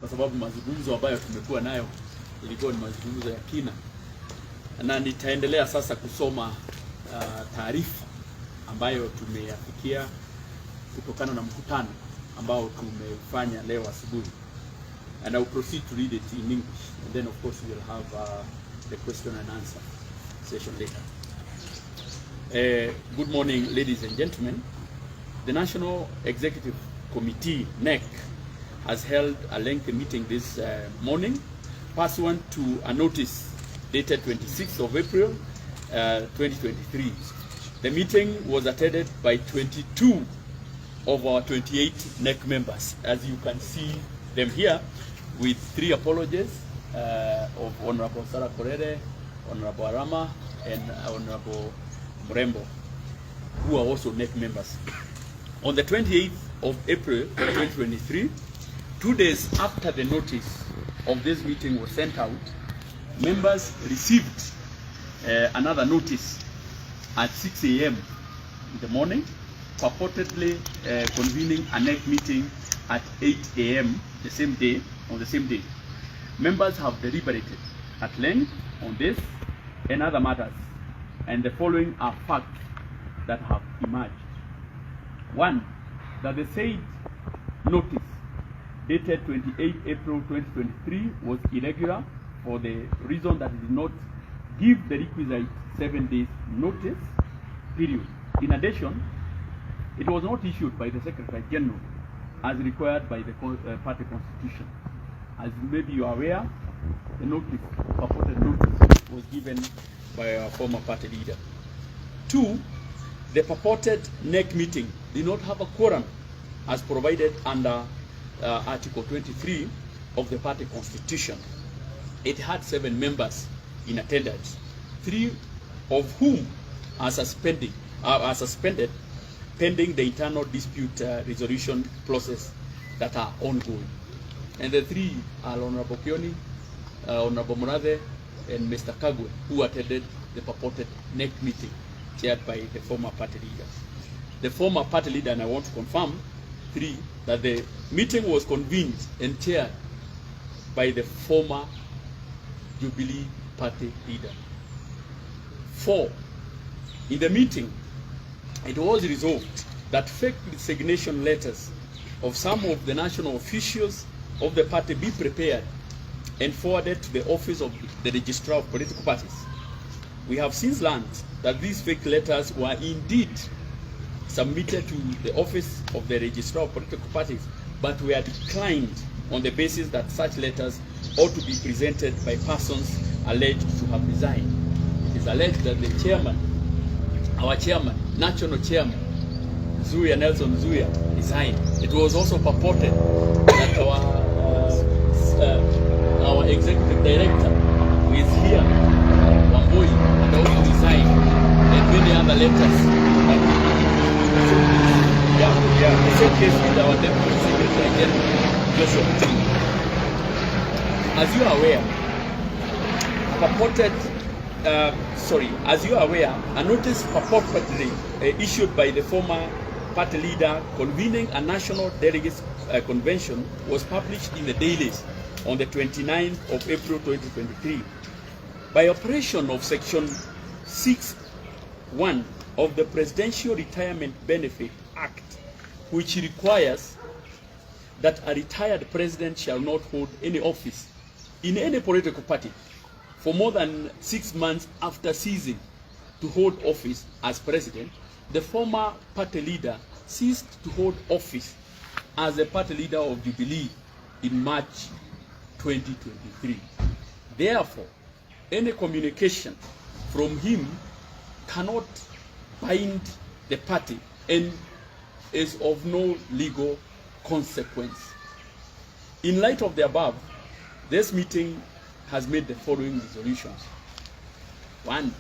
Kwa sababu mazungumzo ambayo tumekuwa nayo ilikuwa ni mazungumzo ya kina, na nitaendelea sasa kusoma uh, taarifa ambayo tumeyafikia kutokana na mkutano ambao tumefanya leo asubuhi. And I will proceed to read it in English and then of course we will have uh, the question and answer session later. Uh, good morning ladies and gentlemen. The National Executive Committee NEC has held a lengthy meeting this uh, morning pursuant to a notice dated 26th of April uh, 2023. The meeting was attended by 22 of our 28 NEC members, as you can see them here, with three apologies uh, of Honorable Sarah Korere, Honorable Arama, and Honorable Murembo, who are also NEC members. On the 28th of April 2023, two days after the notice of this meeting was sent out, members received uh, another notice at 6 a.m. in the morning, purportedly uh, convening a NEC meeting at 8 a.m. the same day, on the same day. Members have deliberated at length on this and other matters, and the following are facts that have emerged. One, that the said notice dated 28 April 2023 was irregular for the reason that it did not give the requisite seven days notice period. In addition, it was not issued by the Secretary General as required by the uh, party constitution. As maybe you are aware, the notice, purported notice, was given by our former party leader. Two, the purported NEC meeting did not have a quorum as provided under uh, Article 23 of the party constitution. It had seven members in attendance, three of whom are suspending uh, are suspended pending the internal dispute uh, resolution process that are ongoing. And the three are Honorable Kioni, uh, Honorable Murathe, and Mr. Kagwe, who attended the purported NEC meeting chaired by the former party leader. The former party leader, and I want to confirm, three, that the meeting was convened and chaired by the former Jubilee Party leader. Four, in the meeting, it was resolved that fake resignation letters of some of the national officials of the party be prepared and forwarded to the office of the registrar of political parties. We have since learned that these fake letters were indeed submitted to the office of the registrar of political parties, but were declined on the basis that such letters ought to be presented by persons alleged to have resigned. It is alleged that the chairman, our chairman, national chairman, Zuya Nelson Zuya, resigned. It was also purported that our, uh, uh, our executive director, who is here, Wambui, had also resigned, and many other letters. Yeah, yeah, the same case with our deputy secretary general, Joshua Mutinda. As you are aware, purported uh, sorry, as you are aware, a notice purportedly uh, issued by the former party leader convening a national delegates uh, convention was published in the dailies on the 29th of April 2023. By operation of section 6.1 of the Presidential Retirement Benefit Act, which requires that a retired president shall not hold any office in any political party for more than six months after ceasing to hold office as president, the former party leader ceased to hold office as the party leader of Jubilee in March 2023. Therefore, any communication from him cannot bind the party and is of no legal consequence. In light of the above, this meeting has made the following resolutions. One,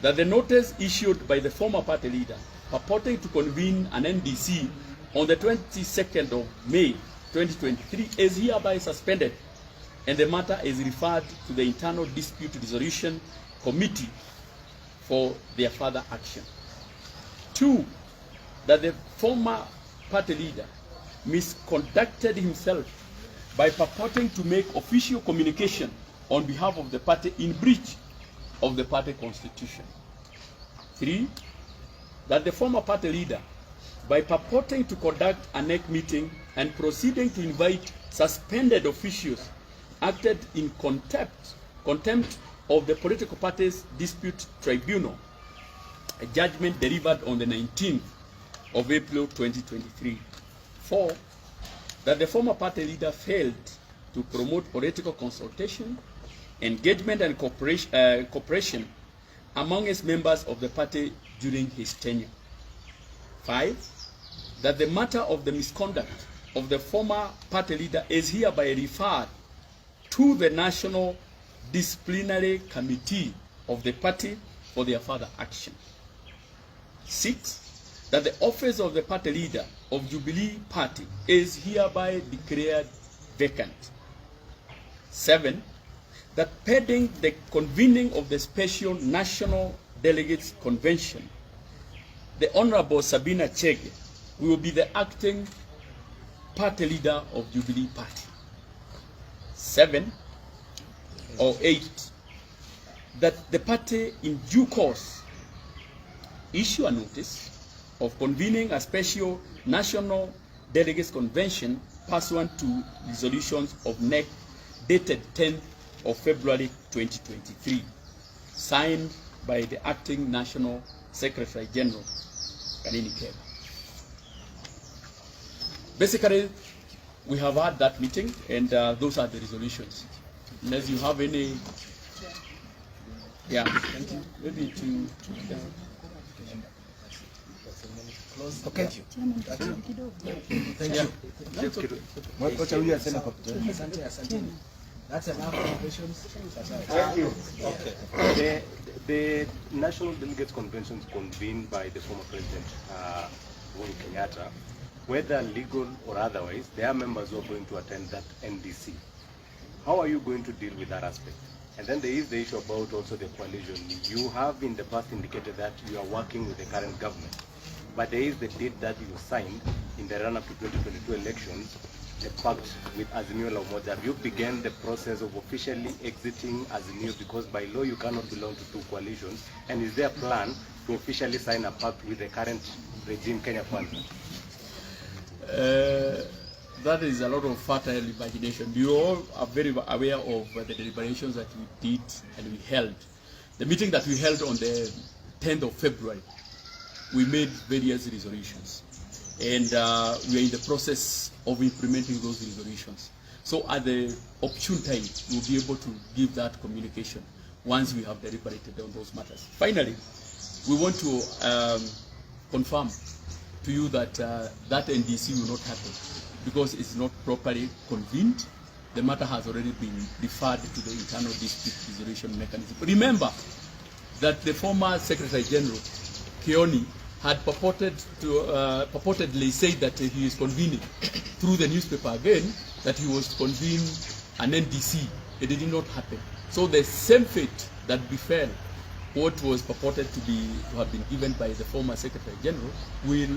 that the notice issued by the former party leader purporting to convene an NDC on the 22nd of May 2023 is hereby suspended and the matter is referred to the Internal Dispute Resolution Committee for their further action. Two, that the former party leader misconducted himself by purporting to make official communication on behalf of the party in breach of the party constitution. 3. That the former party leader, by purporting to conduct a NEC meeting and proceeding to invite suspended officials, acted in contempt, contempt of the political parties dispute tribunal, a judgment delivered on the 19th of April 2023. 4. That the former party leader failed to promote political consultation, engagement and cooperation, uh, cooperation among its members of the party during his tenure. 5. That the matter of the misconduct of the former party leader is hereby referred to the National Disciplinary Committee of the party for their further action. 6. That the office of the party leader of Jubilee Party is hereby declared vacant. 7. That pending the convening of the special National Delegates Convention, the Honorable Sabina Chege will be the acting party leader of Jubilee Party. 7 or 8, that the party in due course issue a notice of convening a special national delegates convention pursuant to resolutions of NEC dated 10th of February 2023, signed by the acting national secretary general Kanini Kega. Basically, we have had that meeting and uh, those are the resolutions. Unless you have any yeah, thank you. Maybe to yeah. Okay. Thank you. That's okay. Wacha huyu aseme kwa Asante, asante. That's enough questions. Thank you. Okay. The, the National Delegates Convention convened by the former president, uh, Uhuru Kenyatta, whether legal or otherwise, there are members who are going to attend that NDC. How are you going to deal with that aspect? And then there is the issue about also the coalition. You have in the past indicated that you are working with the current government, but there is the deed that you signed in the run-up to 2022 elections, the pact with Azimio La Umoja. Have you began the process of officially exiting Azimio because by law you cannot belong to two coalitions? And is there a plan to officially sign a pact with the current regime, Kenya Kwanza? Uh, that is a lot of fertile imagination. You all are very aware of the deliberations that we did and we held. The meeting that we held on the 10th of February, we made various resolutions. And uh, we are in the process of implementing those resolutions. So at the opportune time, we'll be able to give that communication once we have deliberated on those matters. Finally, we want to um, confirm to you that uh, that NDC will not happen because it's not properly convened. The matter has already been referred to the internal dispute resolution mechanism. Remember that the former Secretary General, Kioni, had purported to, uh, purportedly said that he is convening through the newspaper again that he was to convene an NDC. It did not happen. So the same fate that befell what was purported to be to have been given by the former Secretary General will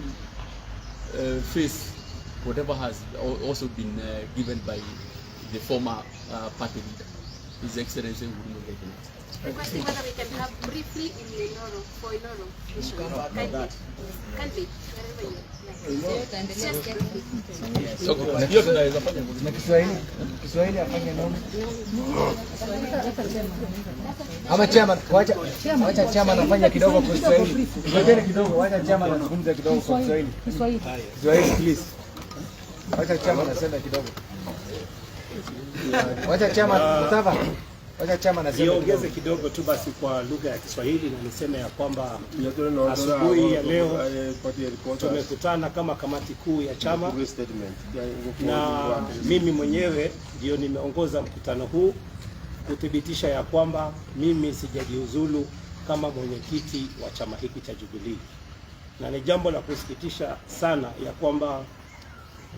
uh, face whatever has also been uh, given by the former uh, party leader, His Excellency Uhuru Muigai Kenyatta. Requesting whether we can have briefly in Inoro, for Inoro Mission. Kindly, kindly, wherever you like. Just briefly. Okay, hiyo tunaweza fanya. Na Kiswahili, Kiswahili afanye nini? Ama chairman, wacha wacha chairman afanye kidogo kwa Kiswahili. Ngojeni kidogo, wacha chairman azungumze kidogo kwa Kiswahili. Kiswahili. Kiswahili please. Wacha chairman aseme kidogo. Wacha chairman Mutava. Wacha chairman aseme kidogo. Niongeze kidogo tu basi kwa lugha ya Kiswahili na niseme ya kwamba asubuhi ya leo tumekutana kama kamati kuu ya chama na mimi mwenyewe ndio nimeongoza mkutano huu kuthibitisha ya kwamba mimi sijajiuzulu kama mwenyekiti wa chama hiki cha Jubilee, na ni jambo la kusikitisha sana ya kwamba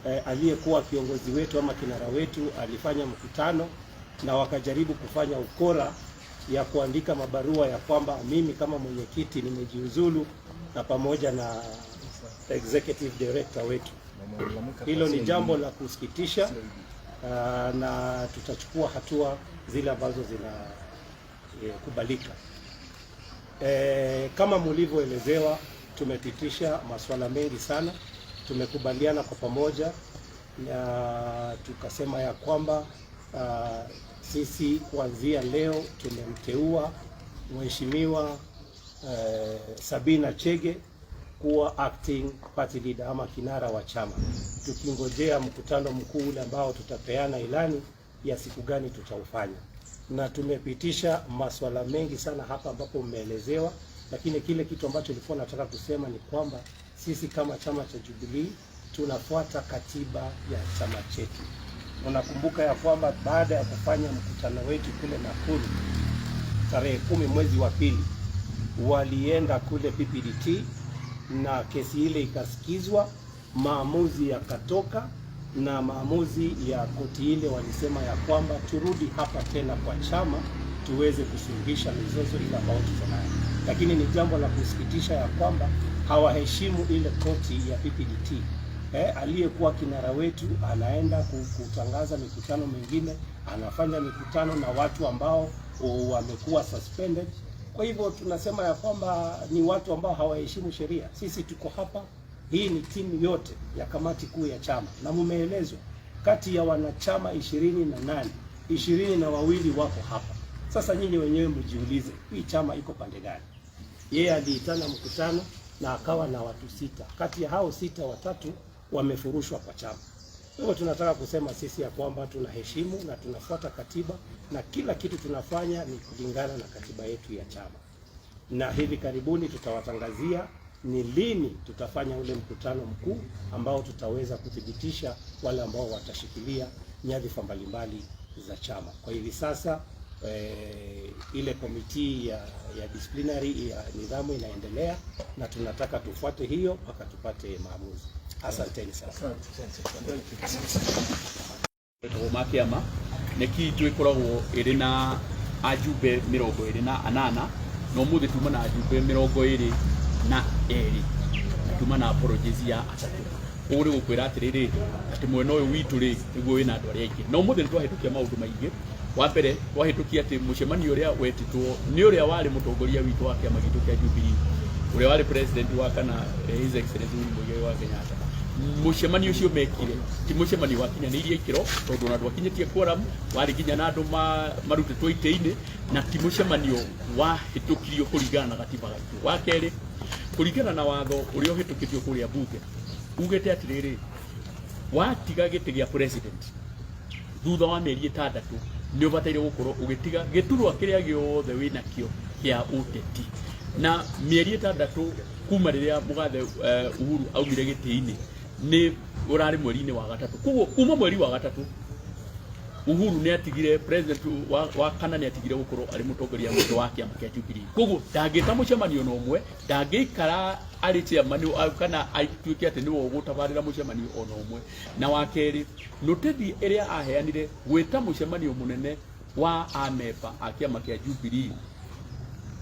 eh, aliyekuwa kiongozi wetu ama kinara wetu alifanya mkutano na wakajaribu kufanya ukora ya kuandika mabarua ya kwamba mimi kama mwenyekiti nimejiuzulu na pamoja na executive director wetu. Hilo ni jambo la kusikitisha na tutachukua hatua zile ambazo zinakubalika. Kama mulivyoelezewa, tumepitisha masuala mengi sana, tumekubaliana kwa pamoja na tukasema ya kwamba sisi kuanzia leo tumemteua Mheshimiwa Sabina Chege kuwa acting party leader ama kinara wa chama, tukingojea mkutano mkuu ule ambao tutapeana ilani ya siku gani tutaufanya. Na tumepitisha masuala mengi sana hapa ambapo mmeelezewa, lakini kile kitu ambacho nilikuwa nataka kusema ni kwamba sisi kama chama cha Jubilee tunafuata katiba ya chama chetu. Unakumbuka ya kwamba baada ya kufanya mkutano wetu kule Nakuru tarehe 10 mwezi wa pili, walienda kule PPDT na kesi ile ikasikizwa, maamuzi yakatoka, na maamuzi ya koti ile walisema ya kwamba turudi hapa tena kwa chama tuweze kusuluhisha mizozo ile ambayo tuko nayo. Lakini ni jambo la kusikitisha ya kwamba hawaheshimu ile koti ya PPDT. Aliyekuwa kinara wetu anaenda kutangaza mikutano mingine, anafanya mikutano na watu ambao wamekuwa suspended. Kwa hivyo tunasema ya kwamba ni watu ambao hawaheshimu sheria. Sisi tuko hapa, hii ni timu yote ya kamati kuu ya chama, na mumeelezwa kati ya wanachama 28, 22 wako hapa. Sasa nyinyi wenyewe mjiulize, hii chama iko pande gani? Yeye aliitana mkutano na akawa na watu 6, kati ya hao 6 watatu wamefurushwa kwa chama. Kwa hivyo tunataka kusema sisi ya kwamba tunaheshimu na tunafuata katiba na kila kitu tunafanya ni kulingana na katiba yetu ya chama. Na hivi karibuni tutawatangazia ni lini tutafanya ule mkutano mkuu ambao tutaweza kuthibitisha wale ambao watashikilia nyadhifa mbalimbali za chama. Kwa hivi sasa ile komiti ya disciplinary ya nidhamu inaendelea na tunataka tufuate hiyo mpaka tupate maamuzi. Asanteni sana. Ma kĩama neki twĩkoragwo ĩrĩ na ajumbe 28 na ũmũthĩ tuma na ajumbe 22 na tuma na apologies ya atatũ. Ũguo nĩ gũkwĩra atĩrĩrĩ atĩ mwena ũyũ witũ rĩ nĩguo wĩna andũ arĩa aingĩ, na ũmũthĩ nĩ twahĩtũkia maũndũ maingĩ. Wa mbere twahĩtũkia atĩ mũcemanio ũrĩa wetĩtwo nĩ ũrĩa warĩ mũtongoria witũ wa kĩama gitũ kĩa Jubilee, ũrĩa warĩ president wa kana His Excellency Uhuru Muigai wa Kenyatta. Mũcemanio ũcio mekire ti mũcemanio wakinyanĩirie ikĩro tondũ ona ndwakinyĩtie quorum, warĩ nginya na andũ marutĩtwo itĩ-inĩ, na ti mũcemanio wahĩtũkirio kũringana na gatiba gaitũ. Wa kerĩ, kũringana na watho ũrĩa ũhĩtũkĩtio kũrĩa bunge ugĩte atĩrĩrĩ, watiga gĩtĩ gĩa president thutha wa mĩeri 6 nĩ ũbataire gũkorwo ũgĩtiga gĩturwa kĩrĩa gĩothe wĩnakĩo kĩa ũteti. Na mĩeri 6 kuma rĩrĩa mũgathe Uhuru aumire gĩtĩ-inĩ nĩ ũrarĩ mweri-inĩ wa gatatũ. Koguo kuma mweri wa gatatũ Uhuru nĩ atigire president wa kana nĩ atigire gũkorwo arĩ mũtongoria witũ wa kĩama kĩa Jubilee. Koguo ndangĩta mũcemanio na ũmwe, ndangĩikara arĩ chairman kana atuĩke atĩ nĩwe ũgũtabarĩra mũcemanio ona ũmwe. Na wa kerĩ, notithi ĩrĩa aheanire gwĩta mũcemanio mũnene wa amemba a kĩama kĩa Jubilee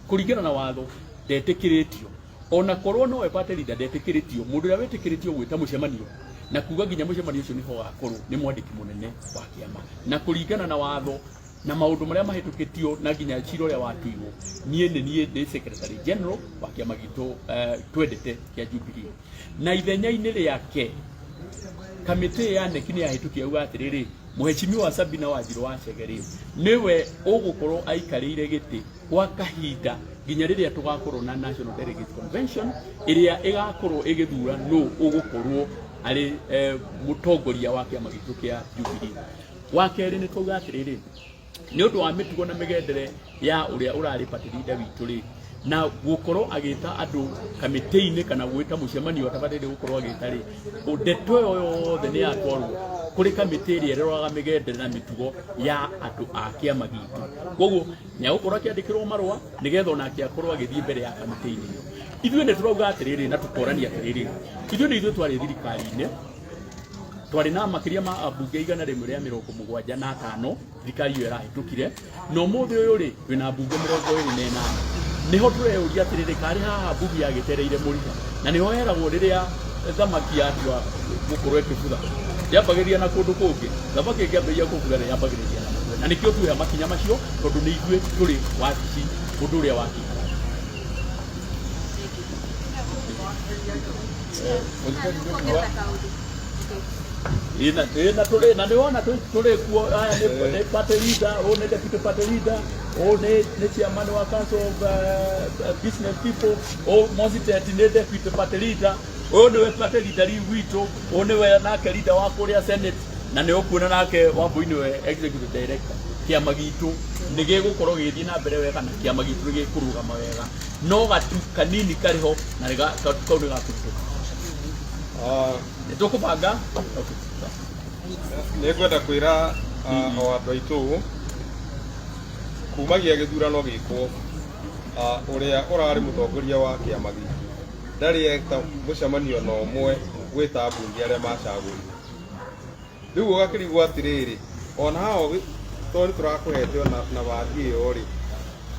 kũringana na watho ndetĩkĩrĩtio, ona korwo nowe party leader ndetĩkĩrĩtio. Mũndũ ũrĩa wĩtĩkĩrĩtio gwĩta mũcemanio na kuga nginya mũcemanio ũcio nĩho ũgakorwo nĩ mwandĩki mũnene wa kĩama, na kũringana na watho na maũndũ marĩa mahĩtũkĩtio na nginya cira ũrĩa watuirwo, niĩ nĩ niĩ ndĩ secretary general wa kĩama gitũ twendete kĩa Jubilee. Na ithenya-inĩ rĩake kamĩtĩ ya NEC nĩ yahĩtũkia uga atĩrĩrĩ, Mheshimiwa Sabina Wanjiru wa Chege rĩ nĩwe ũgũkorwo aikarĩire gĩtĩ kwa kahinda nginya rĩrĩa tũgakorwo na National Delegates Convention ĩrĩa ĩgakorwo ĩgĩthura nũ ũgũkorwo arĩ mũtongoria wa kĩama gitũ kĩa Jubilee. Wa kerĩ nĩ twauga atĩrĩrĩ, nĩ ũndũ wa mĩtugo na mĩgendere ya ũrĩa ũrarĩ party leader witũ rĩ, na gũkorwo agĩta andũ kamĩtĩ-inĩ kana gwĩta mũcemanio atabataire gũkorwo agĩta rĩ, ndeto ĩyo yothe nĩ yatwarwo kũrĩ kamĩtĩ ĩrĩa ĩroraga mĩgendere na mĩtugo ya andũ a kĩama gitũ. Koguo nĩ agũkorwo akĩandĩkĩrwo marũa nĩgetha onake akorwo agĩthiĩ mbere ya kamĩtĩ-inĩ ĩyo. Ithuĩ nĩ tũrauga atĩrĩrĩ na tũkorania atĩrĩrĩ, ithuĩ nĩ ithuĩ twarĩ thirikari-inĩ, twarĩ na makĩria ma ambunge 175 thirikari ĩyo ĩrahĩtũkire, na ũmũthĩ ũyũ rĩ twĩna ambunge 28. Nĩho tũreyũria atĩrĩrĩ, karĩ haha mbugi yagĩtereire mũriha, na nĩho heragwo rĩrĩa thamaki yatua gũkorwo ĩkĩbutha. Ndĩambagĩrĩria na kũndũ kũngĩ. Thamaki ĩngĩambĩrĩria kũbugana yambagĩrĩria na mũtwe. Na nĩkĩo tuoya makinya macio tondũ nĩ ithuĩ tũrĩ wabici ũndũ ũrĩa wa kĩhara. Kuongeza kaũndũ. Okay. Ĩ na ĩ na tũrĩ na nĩwona tũrĩ kuo aya nĩ nĩ party leader, ũyũ nĩ deputy party leader, ũyũ nĩ nĩ chairman wa council of uh, business people, ũyũ Mositet nĩ deputy party leader, Ũyũ nĩwe party leader rĩu witũ, ũyũ nĩwe nake leader wa kũrĩa Senate, na nĩ ũkuona nake Wambui nĩwe executive director. Kĩama gitũ nĩ gĩgũkorwo gĩgĩthiĩ na mbere wega na kĩama gitũ nĩ gĩkũrũgama wega. No gatu kanini karĩ ho na nĩ ga- gatu kau nĩ gakũrutũka. Nĩ tũkũbanga? Okay. Nĩ ngwenda kwĩra ah, o andũ aitũ ũũ kumagia gĩthurano gĩkwo ah, ũrĩa ũrarĩ mũtongoria wa kĩama gitũ ndarĩ eta mũcemanio ona ũmwe gwĩta ambunge arĩa macagũrirwo. Rĩu ũgakĩrigwo atĩrĩrĩ, ona haha tondũ nĩ tũrakũhete ona nabathi ĩyo rĩ,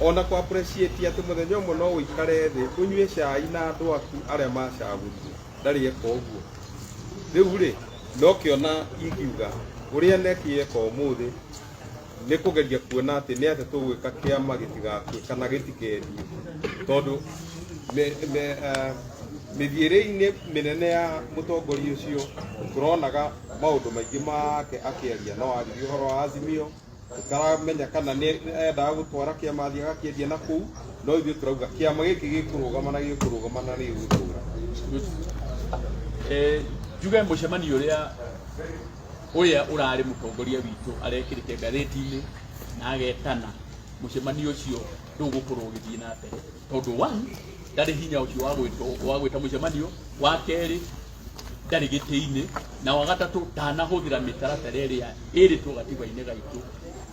ona kũ appreciate atĩ mũthenya ũmwe no ũikare thĩ ũnyue cai na andũ aku arĩa macagũrirwo, ndarĩ eka ũguo. Rĩu rĩ, nokĩona ingiuga ũrĩa NEC yeka ũmũthĩ nĩ kũgeria kuona atĩ nĩ atĩa tũgwĩka kĩama gĩtigakue kana gĩtikendio tondũ mĩthiĩre-inĩ mĩnene ya mũtongoria ũcio tũronaga maũndũ maingĩ make akĩaria no aririe ũhoro wa Azimio tũtaramenya kana nĩ endaga gũtwara kĩama athiĩ agakĩendia na kũu no ithuĩ tũrauga kĩama gĩkĩ gĩkũrũgama na gĩkũrũgama na nĩ gĩgũtũra. Eh, njuge mũcemanio ũrĩa Ũrĩa ũrarĩ mũtongoria witũ arekĩrĩte ngathĩti-inĩ na agetana mũcemanio ũcio ndũgũkorwo ũgĩthiĩ na mbere tondũ one ndarĩ hinya ũcio wa gwĩtwo wa gwĩta mũcemanio wa kerĩ ndarĩ gĩtĩ-inĩ na wa gatatũ ndanahũthĩra mĩtaratara ĩrĩa ĩrĩtwo gatiba-inĩ gaitũ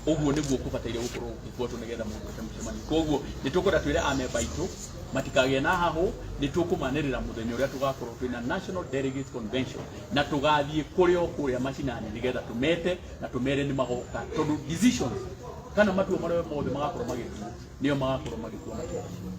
ũguo nĩguo kũbataire gũkorwo gũgĩbuatwo nĩgetha mũndũ ete mũcemanio koguo nĩ tũkwenda twĩre amemba aitũ matikagĩe na hahũ nĩ tũkũmanĩrĩra mũthenya ũrĩa tũgakorwo twĩna National Delegates Convention na tũgathiĩ kũrĩ o kũrĩa macinani nĩgetha tũmete na tũmere nĩ magoka tondũ decisions kana matua marĩa mothe magakorwo magĩtuo nĩo magakorwo magĩtua matua macio.